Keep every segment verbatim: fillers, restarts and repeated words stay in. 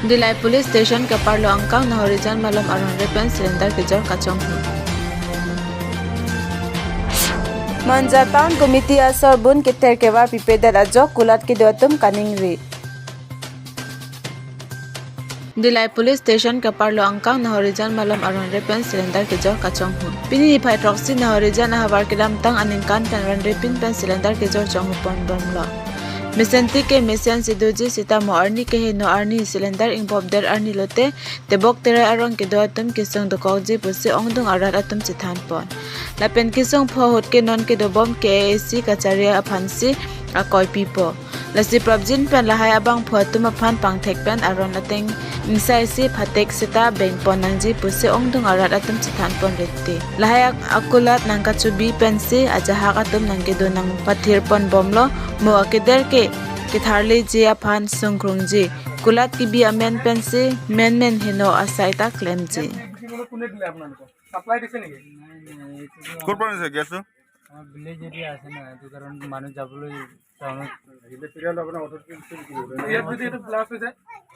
Dillai Police Station keparlo angkang nahorijan malom aron repen cylinder kejor kachonghu. Manja Town Committee asor bun keter kevar pipedet ajok kulat kedo atum kaningri. Dillai Police Station keparlo angkang nahorijan malom aron repen cylinder kejor kachonghu. Pini niphai throksi nahorijan ahavar kedamtang aningkan pen ran repin pen cylinder kejor chonghu pon bomlo. Mesen ti ke mesen si doji sitamo arni keheno arni cylinder ingbopdet arni lote tebok terai arong kedo atum kesung dokokji pusi ongdung arat atum chethan pon. Lapen kesung pho ahut ke non kedobom K A A C kachari aphansi akoi pipo. Lasi prapjin pen lahai abangphu atum aphan pangthek pen aron ateng ingsai si phatek seta beng pon nangji pusi ongdung arat atum chethan pon rete. Lahai ak-, akulat nangkachubi pensi ajahak atum nangkedo nangpathir pon bomlo, mo akeder ke ketharleji aphan sungkrungji. Kulat kebi amen pensi menmen heno asai ta klemji. কোনে দিলে আপোনালোকক? ছাপ্লাই দিছে নেকি? ক'ৰ পৰা আনিছে গেছটো? আমাৰ ভিলেজ এৰিয়া আছে না, এইটো কাৰণ মানুহ যাবলৈ টাউনত। ইয়াত যদি এইটো ব্লাষ্ট হৈ যায়?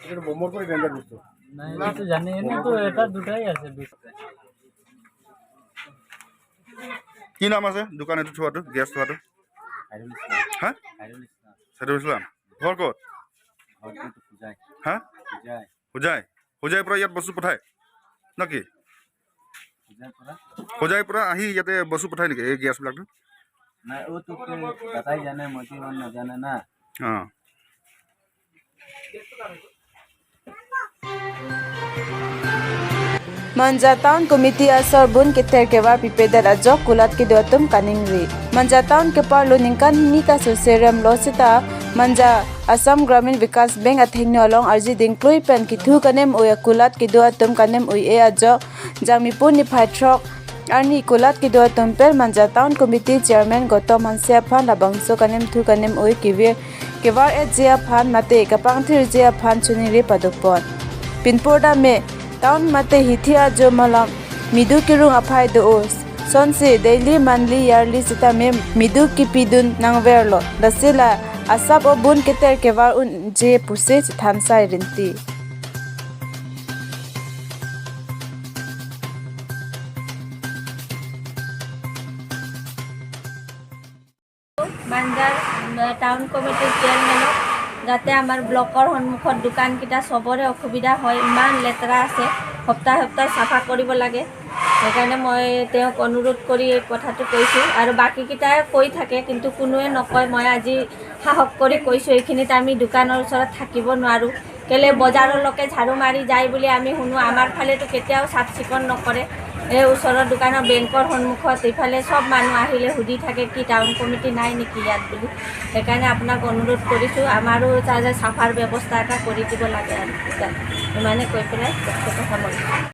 এইটো বোমৰ পৰা ডেঞ্জাৰ বস্তু। নাই, এইটো জানি, এনেইতো এটা দুটাই আছে বেছি। কি নাম আছে দোকান এইটো থোৱাটো, গেছ থোৱাটো? খাইৰুল ইছলাম। হা? খাইৰুল ইছলাম। খাইৰুল ইছলাম। ঘৰ ক'ত? ঘৰটো হোজাই। হা? হোজাই। হোজাই? হোজাইৰ পৰা ইয়াত বস্তু পঠায় নেকি? হোজাইৰ পৰা? হোজাইৰ পৰা আহি ইয়াতে বস্তু পঠায় নেকি, এই গেছবিলাকটো? নাই, ও তো দাদাই জানে, মইতো ইমান নাজানে না। অ। Manja Town Committee asor bun keter kevar pipedet ajok kulat kedo atum kaningri. Manja Town keparlo ningkan hini ta sose remlo seta Manja Assam Gramin Vikas Bank athengno along arji dingklui pen kethu kanem-ui akulat kedo atum kanem-ui-e ajok Jangmipu niphai throk arni kulat kedo atum pen Manja Town Committee Chairman Gautam Hanse aphan labangso kanemthu kanem-ui kevir kevar-etji aphan mate kapangthirji aphan choningri padopon. Pinpur dame town mate hithi ajo malom midu kerung aphai do-o. Sonsi daily, monthly, yearly sitame midu kepidun nangverlo. Lasi la asap o bun keter kevar unji pusi chethan sai rinti. Manjhar, উম, টাউন কমিটিৰ চেয়াৰমেনক, যাতে আমাৰ ব্লকৰ সন্মুখত দোকানকেইটা চবৰে অসুবিধা হয়, ইমান লেতেৰা আছে, সপ্তাহে সপ্তাহে চাফা কৰিব লাগে। সেইকাৰণে মই তেওঁক অনুৰোধ কৰি এই কথাটো কৈছোঁ। আৰু বাকীকেইটাই কৈ থাকে, কিন্তু কোনোৱে নকয়। মই আজি সাহস কৰি কৈছোঁ, এইখিনিত আমি দোকানৰ ওচৰত থাকিব নোৱাৰোঁ। কেলে বজাৰলৈকে ঝাৰু মাৰি যায় বুলি আমি শুনো, আমাৰ ফালেতো কেতিয়াও চাফ চিকুণ নকৰে। এই ওচৰৰ দোকানৰ বেংকৰ সন্মুখত ইফালে চব মানুহ আহিলে সুধি থাকে, "কি টাউন কমিটি নাই নেকি ইয়াত?" বুলি। সেইকাৰণে আপোনাক অনুৰোধ কৰিছোঁ, আমাৰো যাতে চাফাৰ ব্যৱস্থা এটা কৰি দিব লাগে আৰু। ইমানে কৈ পেলাই বক্তব্য সামৰিছোঁ।